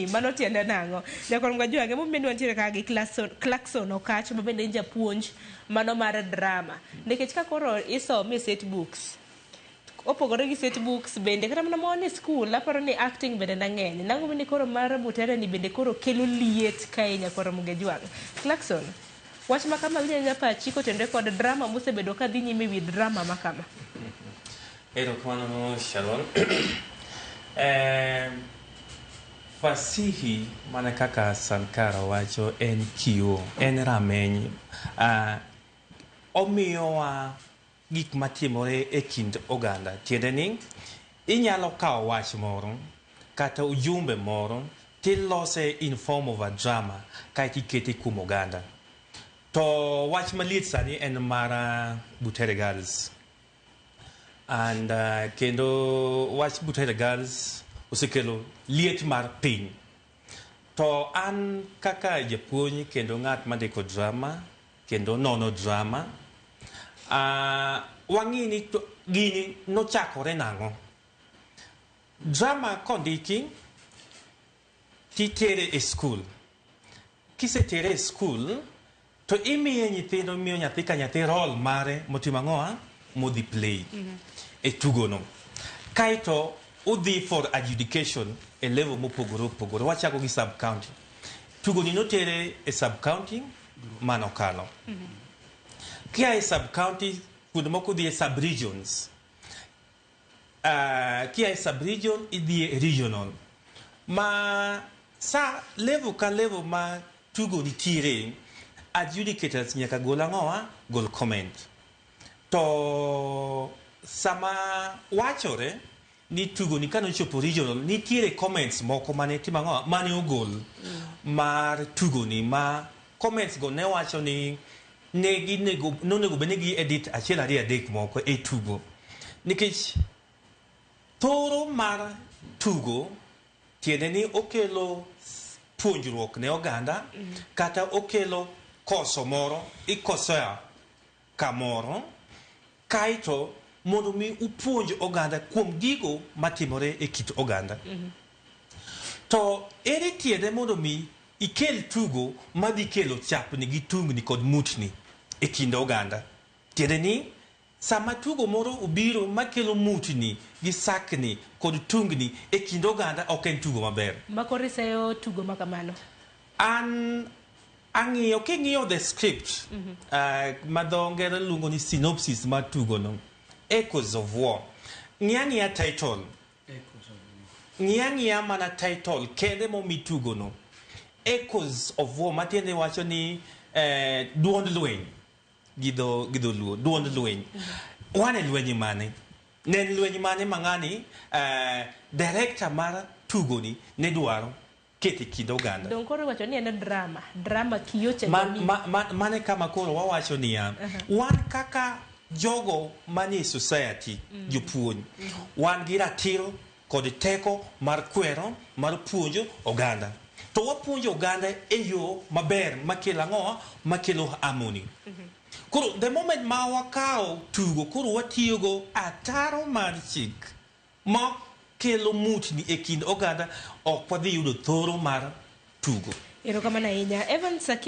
Mano tiende nang'o? Nyakwar Mgajwang', emomiyo ni wantiere ka gi Clarkson, Clarkson Okach ma bende en japuonj mano mar drama. Nikech ka koro isome e set books, opogore gi set books bende kata mana mane school aparo ni acting bende nang'eny. Nang'o ni koro mar Butere ni bende koro kelo liet kae nyakwar Mgajwang'. Clarkson, wach ma kama winjo awinja pachi kotenore kod drama mosebedo ka dhi nyime ewi drama ma kama. Erokamano Sharon. Fasihi mana kaka Sankara wacho en kioo, en rameny. Omiyowa gik matimore e kind oganda. Tiende ni inyalo kawo wach moro kata ujumbe moro tilose in form of a drama kaeto ikete kuom oganda. To wach maliet sani en mar Butere Girls. And kendo wach Butere Girls osekelo liet mar piny. To an kaka japuonj kendo ng'at mandiko drama kendo nono drama, wang'i ni to gini nochakore nang'o. Drama kondiki titere e skul. Kisetere e skul to imiye nyithindo, imiyo nyathi ka nyathi role mare motimo ang'oa modhi play e tugono. Kaeto udhi for adjudication e level mopogore opogore. Wachako gi sub county. Tugoni notere e sub county manokalo. Kia e sub county, kuonde moko dhi e sub regions. Kia e sub region idhi e regional. Ma sa level ka level ma tugo nitiere, adjudicators nyaka gol ang'owa, gol comment. To sama wachore ni tugo ni kane ochopo regional, nitiere comments moko mane timo ang'owa, mane ogol mar tugo ni ma comments go ne wacho ni ne ginego nonego bed ni gi edit achiel ariyo adek moko e tugo. Nikech thoro mar tugo tiende ni okelo puonjruok ne oganda kata okelo koso moro ikosea kamoro kaeto mondo mi upuonj oganda kuom gigo matimore e kit oganda. To ere tiende mondo mi ikel tugo madhi kelo chapni gi tungni kod mutni e kind oganda? Tiende ni sama tugo moro obiro makelo mutni gi sakni kod tungni e kind oganda ok en tugo maber. Ma koro iseyo tugo ma kamano? An ang'iyo, king'iyo the script ma dho ngere luongo ni synopsis mar tugo no, Echoes of War. Ng'i ang'iya title. Ng'i ang'iya mana title kende momi tugo no. Echoes of War matiende wacho ni duond lweny. Gi dho gi dholuo duond lweny. Wan e lweny mane? Ne en lweny mane ma ng'ani director mar tugoni ne dwaro keto e kind oganda? Dong koro iwacho ni en drama, drama kioo cha jamii. Mano e kama koro wawacho niya, wan kaka jogo manie society, jopuonj, wan gi ratiro kod teko mar kwero, mar puonjo oganda. To wapuonjo oganda e yo maber makelo ang'owa? Makelo harmony. Koro the moment ma wakawo tugo koro watiyogo ataro mar chik ma kelo mutni e kind oganda, ok wadhi yudo thoro mar tugo. Erokamano ahinya. Evans Akin.